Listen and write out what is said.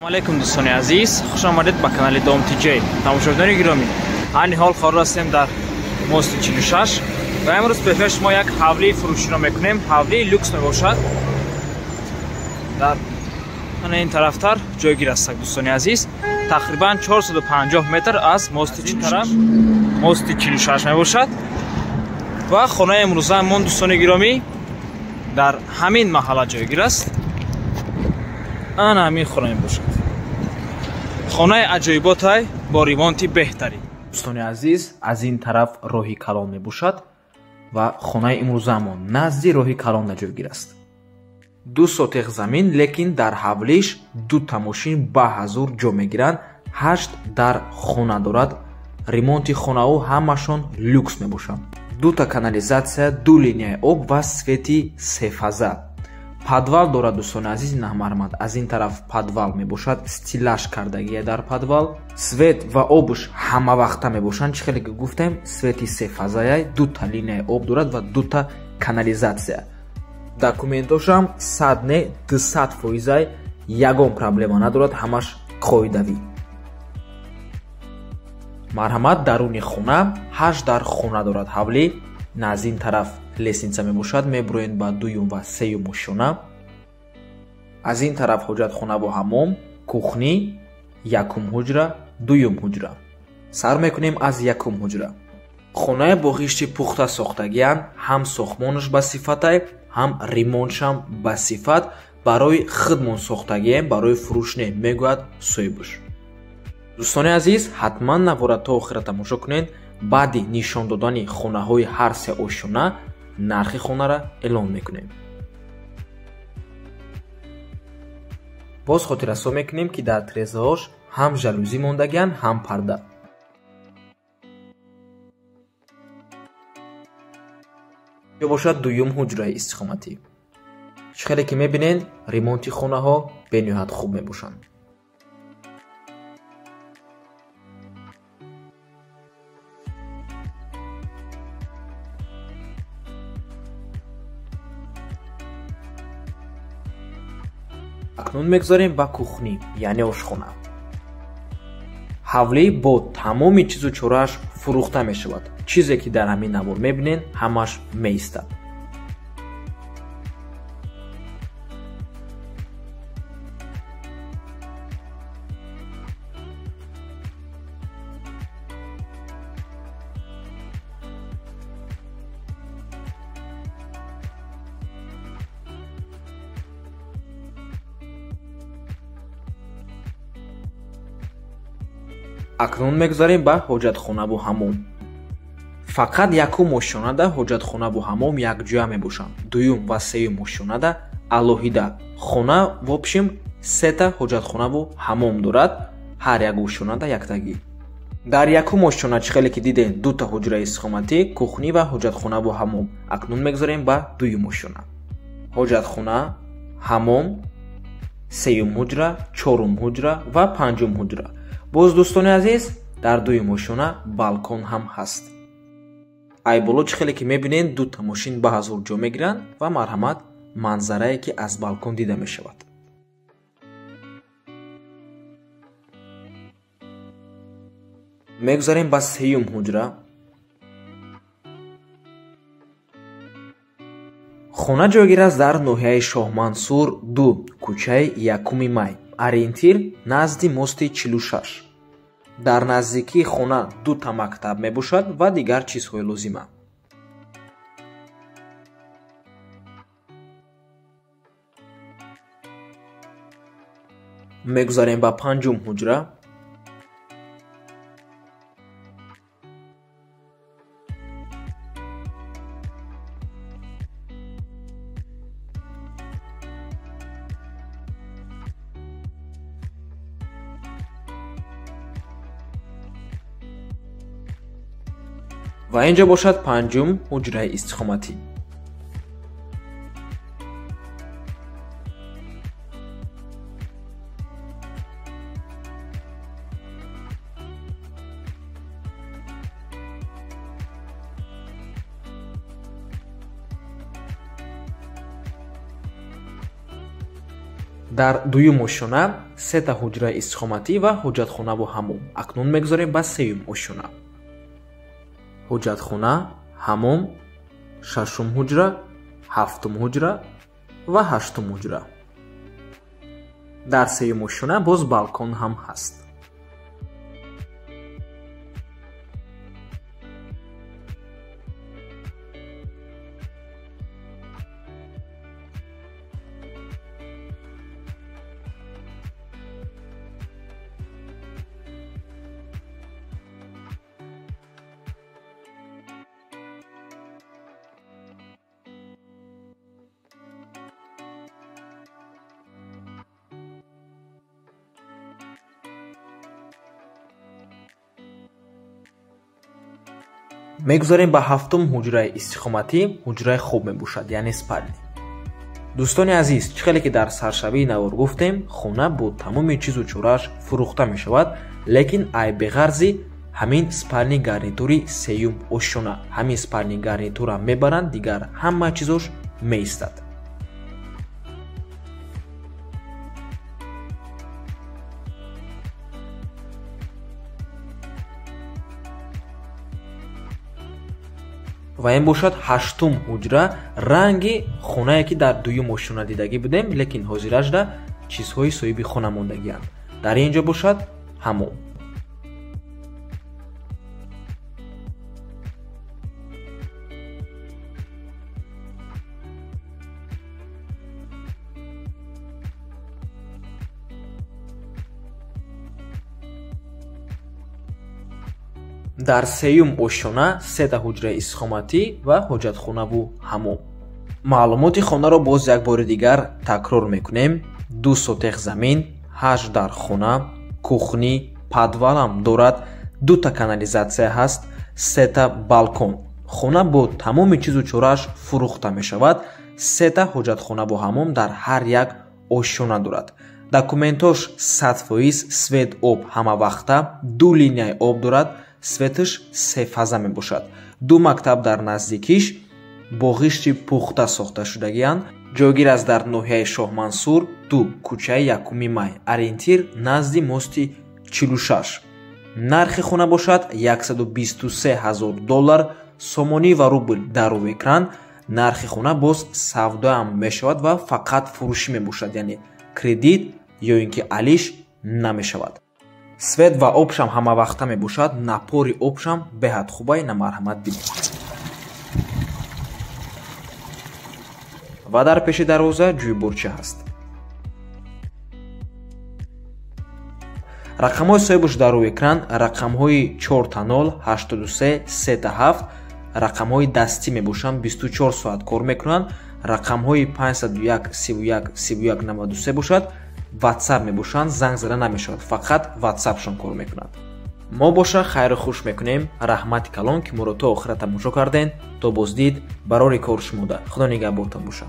Алейкум дӯстони азиз, хуш омадед ба канали Дом ТЖ. Тамошобинони гиромӣ, айни ҳол қарор ҳастем дар мости 46 ва имрӯз пешкаш шумо як ҳавлии фурӯширо мекунем. Ҳавлии люкс мебошад. Дар ана ин тарафтар ҷойгир аст, дӯстони азиз. Тақрибан 450 метр аз мости 46, мости 46 мебошад. Ва хонаи имрӯзаамон, дӯстони гиромӣ, дар ҳамин маҳалла ҷойгир аст. Ана ҳамин хона мебошад. Хонаи аҷоиботай бо ремонти беҳтарин. Дӯстони азиз, аз ин тараф роҳи калон мебошад ва хонаи имрӯзаамон назди роҳи калон ҷойгир аст. 2 сотех замин, лекин дар ҳавлиш 2 мошин ба ҳазур ҷо мегиранд. 8 дар хона дорад. Ремонти хонаҳо ҳамашон люкс мебошанд. 2 канализатсия, 2 линияи об ва свети сефаза. Подвал дорад, дӯстони азиз, наҳмармад. Аз ин тараф подвал мебошад, стилаш кардагия дар подвал. Свет ва обуш ҳама вақта мебошанд. Чӣ хеле ки гуфтем, свети сефазаяй, 2 линияи об дорад ва 2 канализатсия. Документошам 100 не 200%, ягон проблема надорад, ҳамаш қоидавӣ. Марҳамат, даруни хона 8 дар хона дорад ҳавлӣ. Аз ин тараф лестница мебошад, мебуроед ба дуюм ва сеюм ошёна. Аз ин тараф ҳоҷатхона бо ҳамом, кухни, якум ҳуҷра, дуюм ҳуҷра. Сар мекунем аз якум ҳуҷра. Хонаи бо ғишти пухта сохтагиянд, ҳам сохтмонаш ба сифатай, ҳам ремонтшам ба сифат. Барои хидмон сохтагием, барои фурӯш не, мегӯяд соҳибаш. Дӯстони азиз, ҳатман навора то охира тамошо кунед. Баъди нишон додани хонаҳои ҳар се ошёна нархи хонара эълон мекунем. Боз хотиррасо мекунем, ки дар трезаҳош ҳам жалюзи мондагиянд, ҳам парда. Ё бошад дуюм ҳуҷраи истиқоматӣ. Чӣ хеле ки мебинед, ремонти хонаҳо бениҳоят хуб мебошанд. Акнун мегузарем ба кухни, яъне ошхона. Ҳавлӣ бо тамоми чизу чорааш фурӯхта мешавад. Чизе ки дар ҳамин навор мебинед, ҳамаш меистад. Акнун мегузарем ба ҳоҷатхонаву ҳамом. Фақат якум ошёнада ҳоҷатхонаву ҳамом якҷоя мебошанд. Дуюм ва сеюм ошёнада алоҳида. Хона вообщем 3 ҳоҷатхонаву ҳамом дорад, ҳар як ошёнада яктагӣ. Дар якум ошёна чӣ хеле ки дидем, 2 ҳуҷраи истиқоматӣ, кухни ва ҳоҷатхонаву ҳамом. Акнун мегузарем ба дуюм ошёна. Ҳоҷатхона, ҳамом, сеюм ҳуҷра, чорум ҳуҷра ва панҷум ҳуҷра. Боз дӯстони азиз, дар дуюм ошёна балкон ҳам ҳаст. Ай боло чӣ хеле ки мебинед, 2 мошин ба ҳазур ҷо мегиранд ва марҳамат, манзарае ки аз балкон дида мешавад. Мегузарем ба сеюм ҳуҷра. Хона ҷойгир аст дар ноҳияи Шоҳмансур 2, кӯчаи 1 май. Ориентир назди мости 46. Дар наздикии хона 2 мактаб мебошад ва дигар чизҳои лозима. Мегузарем ба панҷум ҳуҷра. Ва инҷо бошад панҷум ҳуҷраи истиқоматӣ. Дар дуюм ошёна сета ҳуҷраи истиқоматӣ ва ҳоҷатхонаву ҳамом. Акнун мегузорем ба сеюм ошёна. Ҳоҷатхона, ҳамом, шашум ҳуҷра, ҳафтум ҳуҷра ва ҳаштум ҳуҷра. Дар сеюм ошёна боз балкон ҳам ҳаст. Мегузарем ба ҳафтум ҳуҷраи истиқоматӣ, ҳуҷраи хоб мебошад, яъне спальни. Дӯстони азиз, чӣ хеле ки дар саршавии навор гуфтем, хона бо тамоми чизу чорааш фурӯхта мешавад, лекин айбеғарзи ҳамин спальни гарнитури сеюм ошёна. Ҳамин спальни гарнитура мебаранд, дигар ҳама чизош меистад. Ва ин бошад ҳаштум ҳуҷра, ранги хонае ки дар дуюм ошёна дидагӣ будем, лекин ҳозиражда чизҳои соҳиби хона мондагианд. Дар ин ҷо бошад ҳамом. Дар сеюм ошёна сета ҳуҷраи истиқоматӣ ва ҳоҷатхонаву ҳамом. Маълумоти хонаро боз як бори дигар такрор мекунем. 2 сотех замин, 8 дар хона, кухни, подвалам дорад, 2та канализатсия ҳаст, 3та балкон. Хона бо тамоми чизу чорааш фурӯхта мешавад. 3та ҳоҷатхонаву ҳамом дар ҳар як ошёна дорад. Документош 100%, свет об ҳамавақта, 2 линияи об дорад, светаш сефаза мебошад. 2 мактаб дар наздикиш, боғишти пухта сохта шудагианд. Ҷойгир аст дар ноҳияи Шоҳмансур, 2, кӯчаи 1 май, ориентир назди мости 46. Нархи хона бошад 123 000 доллар, сомонӣ ва рубл дар рӯи экран. Нархи хона боз савдоам мешавад ва фақат фурӯшӣ мебошад, яъне кредит ё ин ки алиш намешавад. Свет ва обшам ҳамавақта мебошад, напори обшам беҳад хубай, на марҳамат бинед. Ва дар пеши дарвоза ҷӯйборча ҳаст. Рақамҳои соҳибаш дар рӯи экран, рақамҳои 4-0, 83, 3-7, рақамҳои дастӣ мебошанд, 24 соат кор мекунанд. Рақамҳои 501, 31, 31, 93 бошад, WhatsApp мебошанд, занг зада намешавад, фақат WhatsApp-шон кор мекунад. Мо боша хайру хуш мекунем. Раҳмати калон ки моро то охира тамошо карден. То боздид, барори кор шумода. Худо нигаҳбонтон бошад.